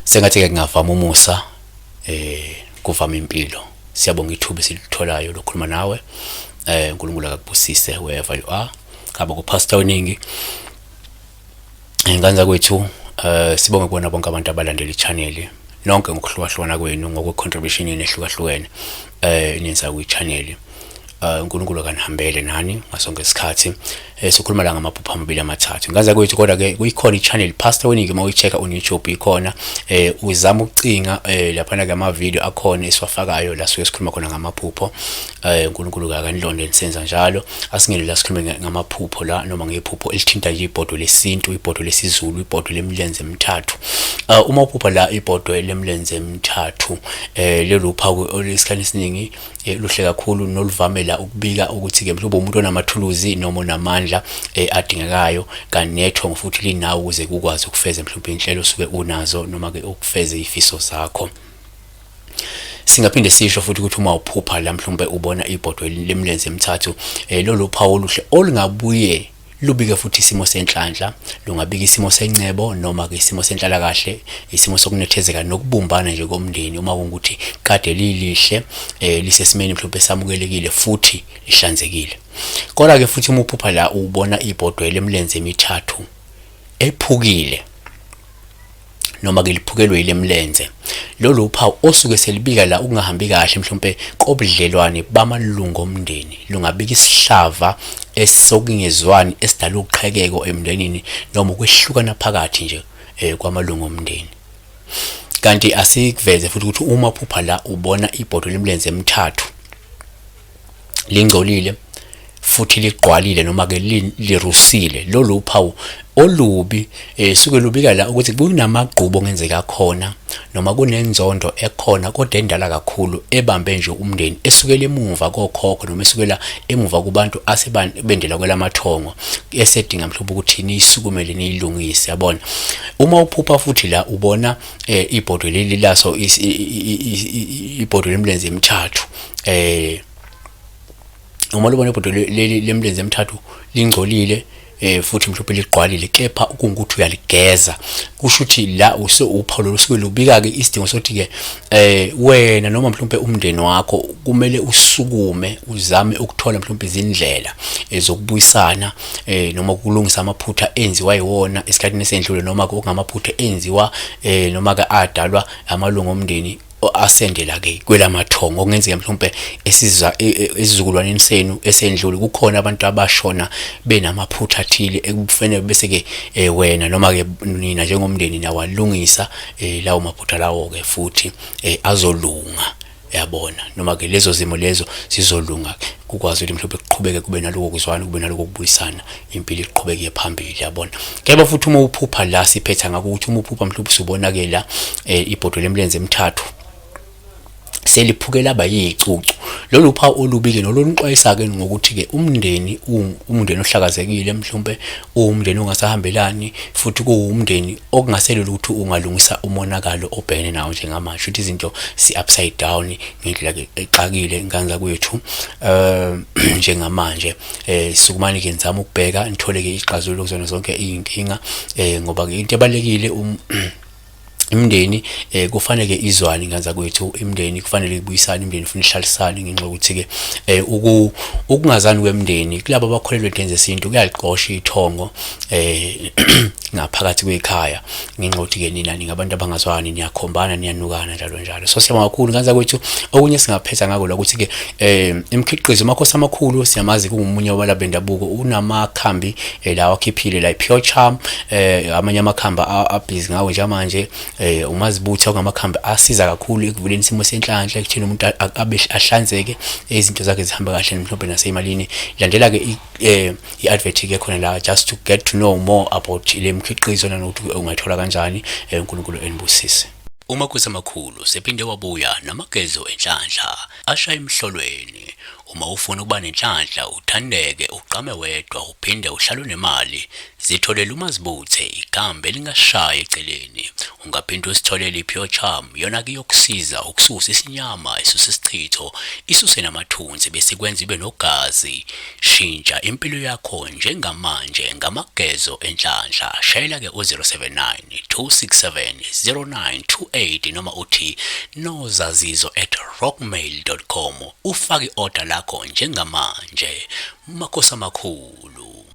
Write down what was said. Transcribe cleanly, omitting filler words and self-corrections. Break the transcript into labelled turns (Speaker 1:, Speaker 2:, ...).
Speaker 1: Sengathi ke kungavama umusa kuvama impilo. Siyabonga ithuba esilitholayo lokukhuluma nawe. uNkulunkulu akakubusise wherever you are. Ngaba kuPastor Weningi. Ngane zakwethu sibonge kubona bonke abantu abalandela i-channel nonke ngokuhlukahlukana kwenu ngokwe contribution yenu ehlukahlukene eniyenza kwi-channel. uNkulunkulu akanihambele nani ngasonke isikhathi. Sikhuluma la ngamaphupho amabili amathathu. Ngane zakwethu kodwa ke kuyikhona i-channel Pastor Weningi uma uyi-check on YouTube ikhona. Uzama ukucinga laphana ke ama video akhona esiwafakayo la suke sikhuluma khona ngamaphupho. uNkulunkulu akanilonde nisenza njalo. Asingene la sikhulume ngamaphupho la noma ngephupho elithinta nje ibhodo lesintu, ibhodo lesiZulu, ibhodo lemlenze emithathu. Uma uphupha la ibhodo lemlenze emithathu lelo phawu olesikhathi esiningi luhle kakhulu noluvamela ukubika ukuthi ke mhlawumbe umuntu onamathuluzi noma onamandla adingekayo kanti nethongo futhi linawo ukuze kukwazi ukufeza mhlawumbe inhlelo osuke unazo noma ke ukufeza izifiso zakho. Singaphinde sisho futhi ukuthi uma uphupha la mhlawumbe ubona ibhodwe lemlenze emithathu lolu phawu oluhle olungabuye lubike futhi isimo senhlanhla, lungabika isimo sencebo noma ke isimo senhlalakahle, isimo sokunethezeka nokubumbana nje komndeni uma kungukuthi kade lilihle lisesimeni mhlawumbe esamukelekile futhi lihlanzekile. Kodwa ke futhi uma uphupha la ubona ibhodwe lemlenze emithathu ephukile noma ke liphukelwe yile mlenze, lolu uphawu osuke selibika la ukungahambi kahle mhlawumbe kobudlelwane bamalungu omndeni, lungabika isihlava esokungezwani esidala uqhekeko emndenini noma ukwehlukana phakathi nje kwamalungu omndeni. Kanti asikuveze futhi ukuthi uma uphupha la ubona ibhodo lemlenze emithathu lingcolile futhi ligqwalile noma ke lirusile, lolu uphawu olubi suke lubika la ukuthi kunamagqubu ongenzeka khona noma kunenzondo ekhona kodwa endala kakhulu ebambe nje umndeni esukela emuva kokhokho noma esukela emuva kubantu asebendela kwelamathongo esedinga mhlawumbe ukuthi niyisukumele niyilungise, yabona. Uma uphupha futhi la ubona ibhodwe leli laso ibhodwe lemlenze emithathu uma lubona ibhodwe leli lemlenze emithathu lingcolile futhi mhlawumbe ligqwalile kepha kungukuthi uyaligeza, kusho ukuthi la uphawu lolu suke lubika ke isidingo sokuthi ke wena noma mhlawumbe umndeni wakho kumele usukume uzame ukuthola mhlawumbe izindlela zokubuyisana noma ukulungisa amaphutha enziwa yiwona esikhathini esendlule noma okungamaphutha enziwa noma ke adalwa amalungu omndeni asendela ke kwelamathongo okungenzeka mhlawumbe esiza esizukulwaneni senu esendlule kukhona abantu abashona benamaphutha athile ekufanele bese ke wena noma ke nina njengomndeni nawalungisa lawo maphutha lawo ke futhi azolunga, yabona, noma ke lezo zimo lezo zizolunga kukwazi ukuthi mhlawumbe kuqhubeke kube naloko kuzwana kube naloko kubuyisana impilo iqhubeke phambili, yabona. Kepha futhi uma uphupha la siphetha ngakho ukuthi uma uphupha mhlawumbe usubona ke la ibhodwe lemlenze emithathu seliphukela abayicucu, lolu phawu olubi ke nolonixwayisa ke ngokuthi ke umndeni umndeni ohlakazekile mhlawumbe uwumndeni ongasahambelani futhi kuwumndeni okungaselula ukuthi ungalungisa umonakalo obhekene nawo njengamanje, futhi izinto si upside down ngendlela ke exakile ngane zakwethu njengamanje. Sukumani ke nizame ukubheka nithole ke ixazululo kuzona zonke izinkinga ngoba ke into ebalekile imindeni kufanele izwane ngane zakwethu, imindeni kufanele ibuyisane, imindeni ifuna ihlalisane ngenxa yokuthi ke ukungazani kwemindeni kulabo abakholelwa entweni zesintu kuyaligqosha ithongo ngaphakathi kwekhaya ngenxa yokuthi ke nina ningabantu abangazwani, niyakhombana, niyanukana njalo njalo. So siyabonga kakhulu ngane zakwethu. Okunye singaphetha ngakho la ukuthi ke imikhiqizo Makhosi Amakhulu siyamazi kungumunye wabalaphi bendabuko, unamakhambi lawa akhiphile la Pure Charm, amanye amakhamba abhizi ngawo njengamanje umazibutha kungamakhambi asiza kakhulu ekuvuleni isimo senhlanhla ekutheni umuntu abe ahlanzeke izinto zakhe zihambe kahle mhlawumbe nasemalini. Landela ke i-advert ke khona la just to get to know more about le mkhiqizo nanokuthi ungayithola kanjani. uNkulunkulu enibusise.
Speaker 2: UMakhosi Amakhulu sephinde wabuya namagezo enhlanhla ashaya emhlolweni.
Speaker 1: Uma ufuna ukuba nenhlanhla, uthandeke, ugqame wedwa uphinde uhlale unemali, zitholele uMazibuthe, ikhambi elingashayi eceleni. Ungaphinde usitholele i-Pure Charm, yona-ke iyokusiza ukususa isinyama, isuse isichitho, isuse namathunzi bese ikwenza ibe nogazi. Shintsha impilo yakho njengamanje ngamagezo enhlanhla. Shayela-ke u-079 267 0928 noma uthi nozazizo at rockmail.com ufake i-oda lakho njengamanje. Makhosi amakhulu.